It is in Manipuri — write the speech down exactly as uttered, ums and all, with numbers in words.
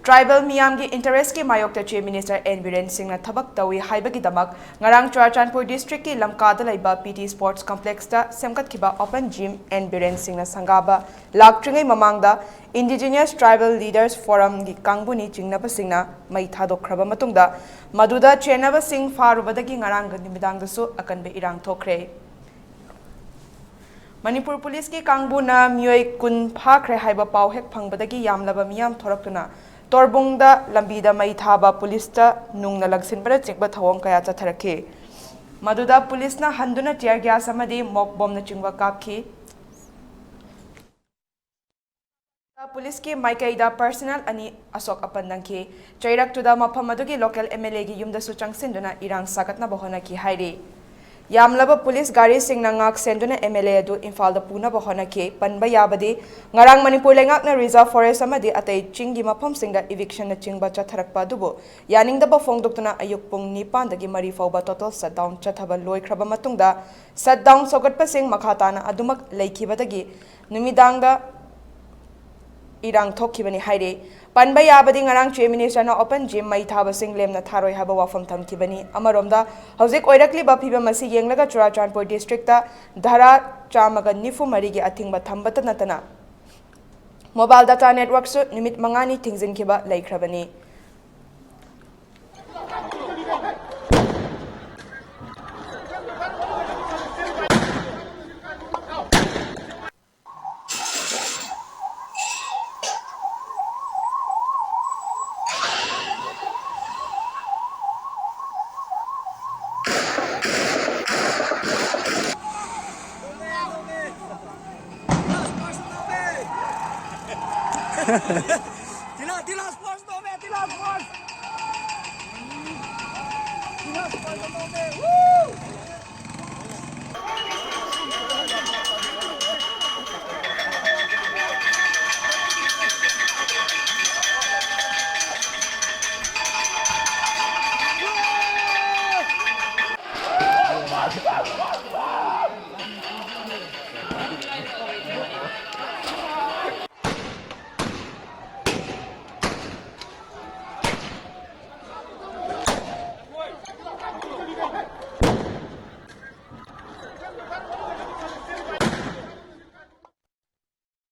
Tribal ꯃꯤꯌꯥꯝꯒꯤ interest ꯀꯤ ꯃꯥꯌꯣꯛꯇ Chief Minister N Biren Singh ꯅ ꯊꯕꯛ ꯇꯧꯏ ꯍꯥꯏꯕꯒꯤꯗꯃꯛ ꯉꯔꯥꯡ ꯆꯨꯔꯥꯆꯥꯟꯄꯨꯔ district ꯀꯤ ꯂꯝꯀꯥꯗ ꯂꯩꯕ P T Sports Complex ꯇ ꯁꯦꯝꯒꯠꯈꯤꯕ open gym N Biren Singh ꯅ ꯁꯪꯒꯥꯕ ꯂꯥꯛꯇ꯭ꯔꯤꯉꯩ ꯃꯃꯥꯡꯗ Indigenous Tribal Leaders Forum ꯒꯤ ꯀꯥꯡꯕꯨꯅꯤ ꯆꯤꯡꯅꯕꯁꯤꯡꯅ ꯃꯩ ꯊꯥꯗꯣꯛꯈ꯭ꯔꯕ ꯃꯇꯨꯡꯗ ꯃꯗꯨꯗ ꯆꯦꯟꯅꯕꯁꯤꯡ ꯐꯥꯔꯨꯕꯗꯒꯤ ꯉꯔꯥꯡ ꯅꯨꯃꯤꯗꯥꯡꯗꯁꯨ ꯑꯀꯟꯕ ꯏꯔꯥꯡ ꯊꯣꯛꯈ꯭ꯔꯦ꯫ ꯃꯅꯤꯄꯨꯔ ꯄꯨꯂꯤꯁꯀꯤ ꯀꯥꯡꯕꯨꯅ ꯃꯤꯑꯣꯏ ꯀꯨꯟ ꯐꯥꯈ꯭ꯔꯦ ꯍꯥꯏꯕ ꯄꯥꯎ ꯍꯦꯛ ꯐꯪꯕꯗꯒꯤ ꯌꯥꯝꯂꯕ ꯃꯤꯌꯥꯝ ꯊꯣꯔꯛꯇꯨꯅ ꯇꯣꯔꯕꯨꯡꯗ ꯂꯝꯕꯤꯗ ꯃꯩ ꯊꯥꯕ, ꯄꯨꯂꯤꯁꯇ ꯅꯨꯡꯅ ꯂꯪꯁꯤꯟꯕꯅꯆꯤꯡꯕ ꯊꯧꯑꯣꯡ ꯀꯌꯥ ꯆꯠꯊꯔꯛꯈꯤ꯫ ꯃꯗꯨꯗ ꯄꯨꯂꯤꯁꯅ ꯍꯟꯗꯨꯅ tear gas ꯑꯃꯗꯤ mock bombꯅꯆꯤꯡꯕ ꯀꯥꯞꯈꯤ꯫ ꯄꯨꯂꯤꯁꯀꯤ ꯃꯥꯏꯀꯩꯗ personnel ꯑꯅꯤ ꯑꯁꯣꯛ ꯑꯄꯟ ꯅꯪꯈꯤ꯫ ꯆꯩꯔꯛꯇꯨꯗ ꯃꯐꯝ ꯑꯗꯨꯒꯤ local M L A ꯒꯤ ꯌꯨꯝꯗꯁꯨ ꯆꯪꯁꯤꯟꯗꯨꯅ ꯏꯔꯥꯡ ꯁꯥꯒꯠꯅꯕ ꯍꯣꯠꯅꯈꯤ ꯍꯥꯏꯔꯤ꯫ ꯌꯥꯝꯂꯕ ꯄꯨꯂꯤꯁ ꯒꯥꯔꯤꯁꯤꯡꯅ ꯉꯥꯛ ꯁꯦꯟꯗꯨꯅ M L A ꯑꯗꯨ ꯏꯝꯐꯥꯜꯗ ꯄꯨꯅꯕ ꯍꯣꯠꯅꯈꯤ꯫ ꯄꯟꯕ ꯌꯥꯕꯗꯤ, ꯉꯔꯥꯡ ꯃꯅꯤꯄꯨꯔ ꯂꯩꯉꯥꯛꯅ reserve forest ꯑꯃꯗꯤ ꯑꯇꯩ ꯆꯤꯡꯒꯤ ꯃꯐꯝꯁꯤꯡꯗ evictionꯅꯆꯤꯡꯕ ꯆꯠꯊꯔꯛꯄ ꯑꯗꯨꯕꯨ ꯌꯥꯅꯤꯡꯗꯕ ꯐꯣꯡꯗꯣꯛꯇꯨꯅ ꯑꯌꯨꯛ ꯄꯨꯡ ꯅꯤꯄꯥꯟꯗꯒꯤ ꯃꯔꯤ ꯐꯥꯎꯕ total shutdown ꯆꯠꯊꯕ ꯂꯣꯏꯈ꯭ꯔꯕ ꯃꯇꯨꯡꯗ, shutdown ꯁꯧꯒꯠꯄꯁꯤꯡ ꯃꯈꯥ ꯇꯥꯅ ꯑꯗꯨꯃꯛ ꯂꯩꯈꯤꯕꯗꯒꯤ ꯅꯨꯃꯤꯗꯥꯡꯗ ꯏꯔꯥꯡ ꯊꯣꯛꯈꯤꯕꯅꯤ ꯍꯥꯏꯔꯤ꯫ ꯄꯟꯕ ꯌꯥꯕꯗꯤ, ꯉꯔꯥꯡ Chief Ministerꯅ open gym ꯃꯩ ꯊꯥꯕꯁꯤꯡ ꯂꯦꯝꯅ ꯊꯥꯔꯣꯏ ꯍꯥꯏꯕ ꯋꯥꯐꯝ ꯊꯝꯈꯤꯕꯅꯤ꯫ ꯑꯃꯔꯣꯝꯗ, ꯍꯧꯖꯤꯛ ꯑꯣꯏꯔꯛꯂꯤꯕ ꯐꯤꯕꯝ ꯑꯁꯤ ꯌꯦꯡꯂꯒ ꯆꯨꯔꯥꯆꯥꯟꯄꯨꯔ districtꯇ ꯙꯥꯔꯥ ꯆꯥꯝꯃꯒ ꯅꯤꯐꯨ ꯃꯔꯤꯒꯤ ꯑꯊꯤꯡꯕ ꯊꯝꯕꯇ ꯅꯠꯇꯅ mobile data networkꯁꯨ ꯅꯨꯃꯤꯠ ꯃꯉꯥꯅꯤ ꯊꯤꯡꯖꯤꯟꯈꯤꯕ ꯂꯩꯈ꯭ꯔꯕꯅꯤ꯫